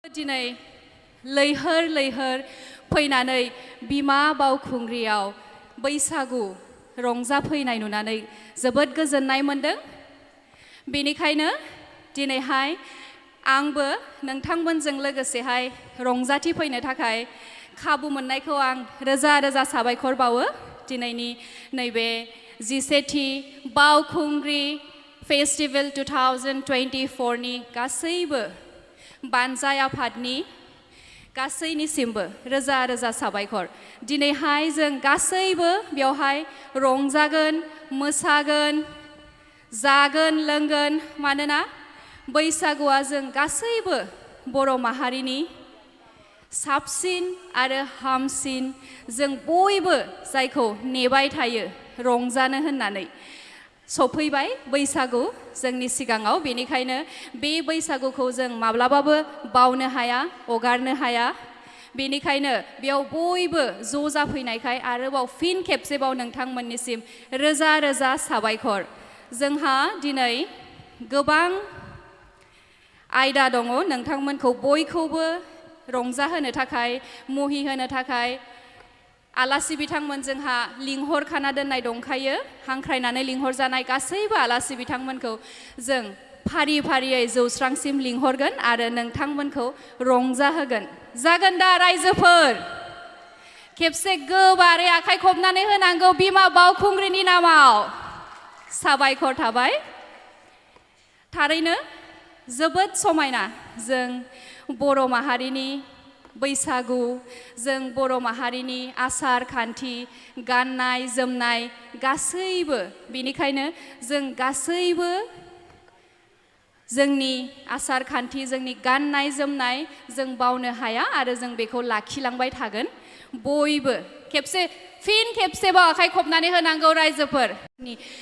दिनै लैहोर लैहोर फैनानै बिमा बावखुंग्रियाव बैसागु रंजाफैनाय नुनानै जोबोद गोजोननाय मोनदों। बेनिखायनो दिनैहाय आंबो नोंथांमोनजों लोगोसेहाय रंजाथि फैनो थाखाय खाबु मोननायखौ आं रोजा रोजा साबायखर बावो। दिनैनि नैबे 17थि बावखुंग्रि फेस्टिभेल 2024 नि गासैबो बानजाय आफादनि गासैनिसिमबो रोजा रोजा साबायखर। दिनैहाय जों गासैबो बेवहाय रंजागोन, मोसागोन, जागोन, लोंगोन। मानोना बैसागुआ जों गासैबो बर' माहारिनि साबसिन आरो हामसिन, जों बयबो जायखौ नेबाय थायो रंजानो होननानै सफैबाय बैसागु जोंनि सिगाङाव। बेनिखायनो बे बैसागुखौ जों माब्लाबाबो बावनो हाया, हगारनो हाया। बेनिखायनो बेयाव बयबो ज' जाफैनायखाय आरोबाव फिन खेबसेबाव नोंथांमोननिसिम रोजा रोजा साबायखर। जोंहा दिनै गोबां आयदा दङ नोंथांमोनखौ बयखौबो रंजाहोनो थाखाय, मुहि होनो थाखाय। आलासि बिथांमोन जोंहा लिंहरखाना दोननाय दंखायो। हांख्रायनानै लिंहरजानाय गासैबो आलासि बिथांमोनखौ जों फारि फारियै जौस्रांसिम लिंहरगोन आरो नोंथांमोनखौ रंजाहोगोन। जागोन दा रायजोफोर? खेबसे गोबारै आखाइ खबनानै होनांगौ बिमा बावखुंग्रिनि नामाव। साबायखर थाबाय। थारैनो जोबोद समायना जों बर' माहारिनि बैसागु, जों बर' माहारिनि आसार खान्थि, गाननाय जोमनाय गासैबो। बेनिखायनो जों गासैबो जोंनि आसार खान्थि, जोंनि गाननाय जोमनाय जों बावनो हाया आरो जों बेखौ लाखिलांबाय थागोन बयबो। खेबसे फिन खेबसेबाव आखाइ खबनानै होनांगौ रायजोफोर।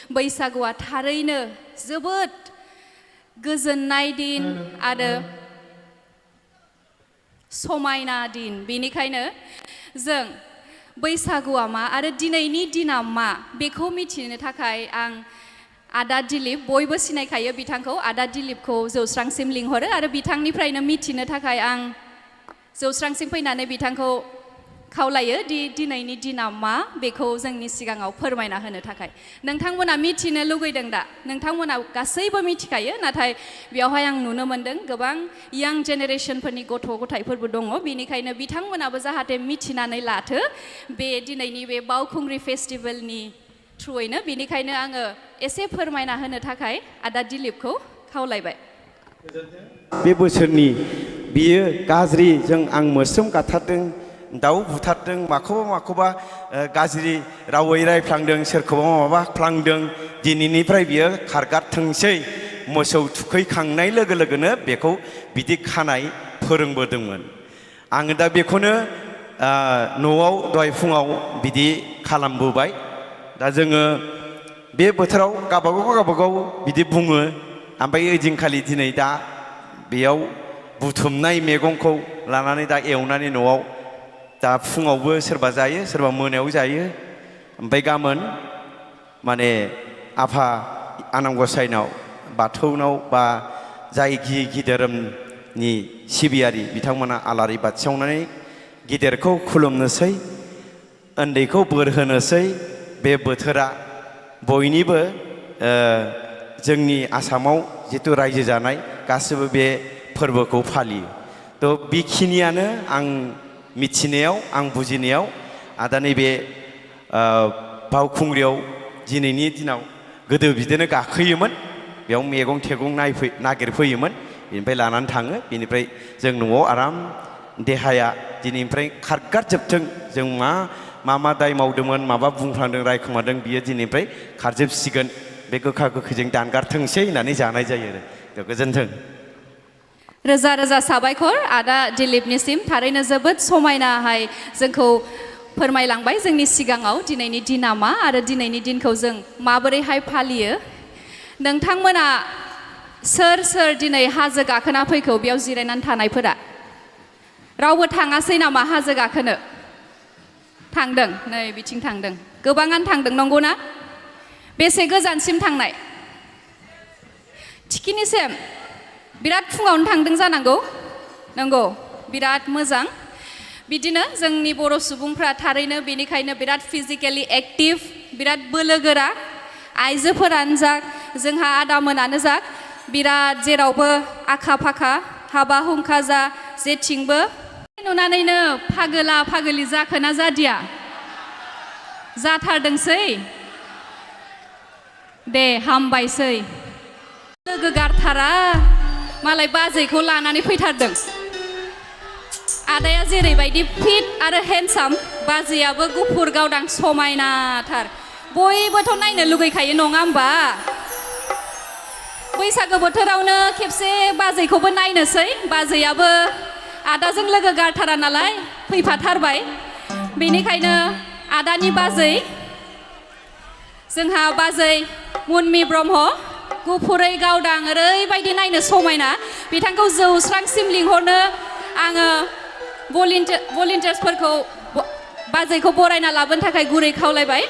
बैसागुआ थारैनो जोबोद गोजोननाय दिन आरो समायना दिन। बेनिखायनो जों बैसागुआ मा आरो दिनैनि दिना मा बेखौ मिथिनो थाखाय आं आदा दिलीप, बयबो सिनायखायो बिथांखौ, आदा दिलीपखौ जौस्रांसिम लिंहरो आरो बिथांनिफ्रायनो मिथिनो थाखाय आं जौस्रांसिम फैनानै बिथांखौ खावलायो दि दिनैनि दिना मा बेखौ जोंनि सिगाङाव फोरमायना होनो थाखाय। नोंथांमोना मिथिनो लुगैदों दा? नोंथांमोना गासैबो मिथिखायो, नाथाय बेवहाय आं नुनो मोनदों गोबां यां जेनेरेसनफोरनि गथ' गथायफोरबो दङ। बेनिखायनो बिथांमोनाबो जाहाथे मिथिनानै लाथो बे दिनैनि बे बावखुंग्रि फेस्टिभेलनि थ्रुयैनो। बेनिखायनो आङो एसे फोरमायना होनो थाखाय आदा दिलीपखौ खावलायबाय। बे बोसोरनि बियो गाज्रि, आं मोस्रोम गाथारदों, दाउ बुथारदों, माखौबा गाज्रि रावै रायफ्लांदों, सोरखौबा माबा फ्लांदों, दिनैनिफ्राय बियो खारगारथोंसै। मोसौ थुखैखांनाय लोगो लोगोनो बेखौ बिदि खानाय फोरोंबोदोंमोन। आङो दा बेखौनो न'आव दहाय फुङाव बिदि खालामबोबाय। दा जोङो बे बोथोराव गावबागाव बिदि बुङो। ओमफ्राय ओइदिनखालि दिनै दा बेयाव बुथुमनाय मैगंखौ लानानै दा एवनानै न'आव दा फुङावबो सोरबा जायो, सोरबा मोनायाव जायो। ओमफ्राय गाबोन माने आफा आनान गसाइनाव, बाथौनाव बा जाय धोरोमनि सिबियारि बिथांमोना आलारि बाथि सावनानै गिदिरखौ खुलुमनोसै, उन्दैखौ बोर होनोसै। बे बोथोरा बयनिबो जोंनि आसामाव जिथु रायजो जानाय गासिबो बे फोरबोखौ फालियो। थ' बेखिनियानो आं मिथिनायाव, आं बुजिनायाव। आदा नैबे बावखुंग्रियाव दिनैनि दिनाव गोदो बिदिनो गाखोयोमोन, बेयाव मैगं थाइगं नागिरफैयोमोन, बेनिफ्राय लानानै थाङो। बेनिफ्राय जों न'आव आराम देहाया दिनैनिफ्राय खारगारजोबथों, जों मा दाय मावदोंमोन, माबा बुंफ्लांदों, रायखोमादों, बियो दिनैनिफ्राय खारजोबसिगोन। बे गोखा गोखैजों दानगारथोंसै होननानै जानाय जायो आरो। गोजोन्थों। रोजा रोजा साबायखर आदा दिलीपनिसिम। थारैनो जोबोद समायनाहाय जोंखौ फोरमायलांबाय जोंनि सिगाङाव दिनैनि दिना मा आरो दिनैनि दिनखौ जों माबोरैहाय फालियो। नोंथांमोना सोर सोर दिनै हाजो गाखोना फैखो? बेयाव जिरायनानै थानायफोरा रावबो थाङासै नामा हाजो गाखोनो? थांदों, नै बिथिं थांदों, गोबाङानो थांदों, नंगौना? बेसे गोजानसिम थांनाय? थिखिनिसिम? बिराद फुङावनो थांदों जानांगौ। नंगौ बिराद मोजां बिदिनो जोंनि बर' सुबुंफ्रा थारैनो बेनिखायनो बिराद फिजिकेलि एक्टिभ बिराद बोलोगोरा आइजोफोरानो जा जोंहा आदामोनानो जा बिराद जेरावबो आखा फाखा हाबा हुंखा जा जेथिंबो नुनानैनो फागोला फागोलि जाखोना जादिया जाथारदोंसै दे हामबायसै लोगो गारथारा मालाय बाजैखौ लानानै फैथारदों आदाया जेरैबायदि फिट आरो हेन्डसाम बाजैयाबो गुफुर गावदां समायनाथार बयबोथ' नायनो लुगैखायो नङा होमबा बैसागो बोथोरावनो खेबसे बाजैखौबो नायनोसै बाजैयाबो आदाजों लोगो गारथारा नालाय फैफाथारबाय बेनिखायनो आदानि बाजै जोंहा बाजै मुनमि ब्रह्म गुफुरै गावदां ओरैबायदि नायनो समायना बिथांखौ जौस्रांसिम लिंहरनो आङो भलिन्टियार्सफोरखौ बाजैखौ बरायना लाबोनो थाखाय गुरै खावलायबाय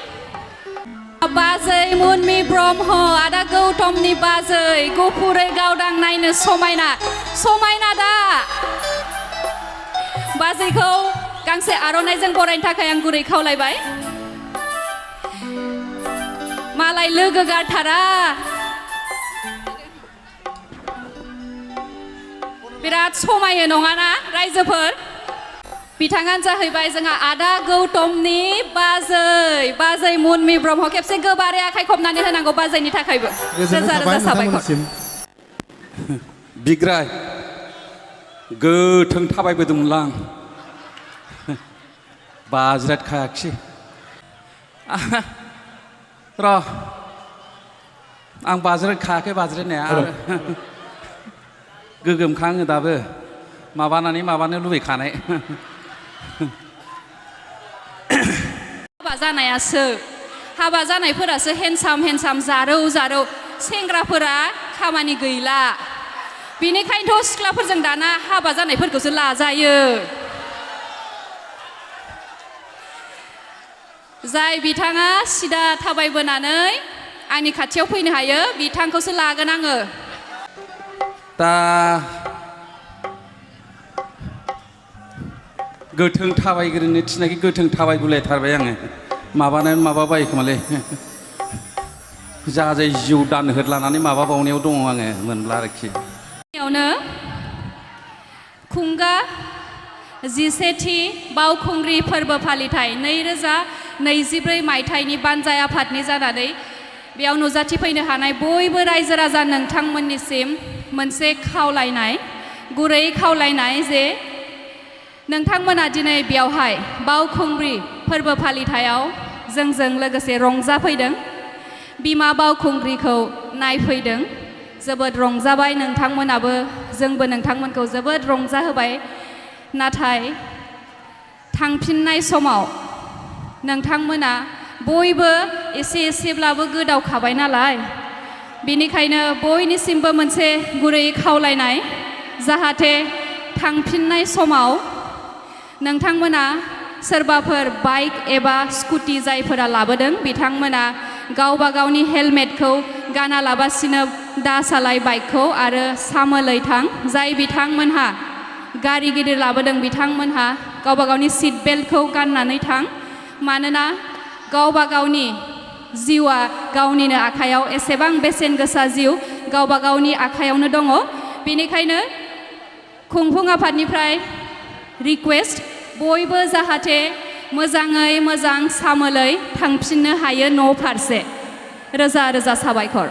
बाजै मुनमि ब्रह्म आदा गौतमनि बाजै गुफुरै गावदां नायनो समायना समायना दा बाजैखौ गांसे आर'नाइजों बरायनो थाखाय आं गुरै खावलायबाय मालाय लोगो गारथारा बिराद समायो नङाना रायजोफोर बिथाङानो जाहैबाय जोंहा आदा गौतमनि बाजै मुनमि ब्रह्म खेबसे गोबारै आखाइ खबनानै होनांगौ बाजैनि थाखायबो रोजा रोजा साबायखर बिग्राय गोथों थाबायबोदोंमोनलां बाज्राद खायाखिसै र' आं बाज्राद खायाखै बाज्रायनाया गोगोमखा आङो दाबो माबानो लुबैखानाय हाबा जानायफोरासो हेन्डसाम जारौ सेंग्राफोरा खामानि गैला बेनिखायनोथ' सिख्लाफोरजों दाना हाबा जानायफोरखौसो लाजायो जाय बिथाङा सिदा थाबायबोनानै आंनि खाथियाव फैनो हायो बिथांखौसो लागोन आङो दा गोथों थाबायग्रोनो थिनाखि गोथों थाबायबोलायथारबाय आङो माबाबाय खोमालै जाजाय जिउ दान होदलानानै माबाबावनायाव दङ आङो मोनब्ला आरोखि यावनो खुंगा 17थि बावखुंग्रि फोरबो फालिथाय 2024 मायथाइनि बानजाय आफादनि जानानै बेयाव नुजाथिफैनो हानाय बयबो रायजो राजा नोंथांमोननिसिम मोनसे खावलायनाय गुरै खावलायनाय जे नोंथांमोना दिनै बेयावहाय बावखुंग्रि फोरबो फालिथायाव जोंजों लोगोसे रंजाफैदों बिमा बावखुंग्रिखौ नायफैदों जोबोद रंजाबाय नोंथांमोनाबो जोंबो नोंथांमोनखौ जोबोद रंजाहोबाय नाथाय थांफिननाय समाव नोंथांमोना बयबो एसेब्लाबो गोदावखाबाय नालाय बेनिखायनो बयनिसिमबो मोनसे गुरै खावलायनाय जाहाथे थांफिननाय समाव नोंथांमोना सोरबाफोर बाइक एबा स्कुटि जायफोरा लाबोदों बिथांमोना गावबा गावनि हेलमेटखौ गानालाबासिनो दासालाय बाइकखौ आरो सामोलै थां जाय बिथांमोनहा गारि गिदिर लाबोदों बिथांमोनहा गावबा गावनि सिट बेल्टखौ गाननानै थां मानोना गावबा गावनि जिउआ गावनिनो आखायाव एसेबां बेसेन गोसा जिउ गावबा गावनि आखायावनो दङ बेनिखायनो खुंफुं आफादनिफ्राय रिक्वेस्ट बयबो जाहाथे मोजाङै मोजां सामोलै थांफिननो हायो न' फारसे रोजा रोजा साबायखर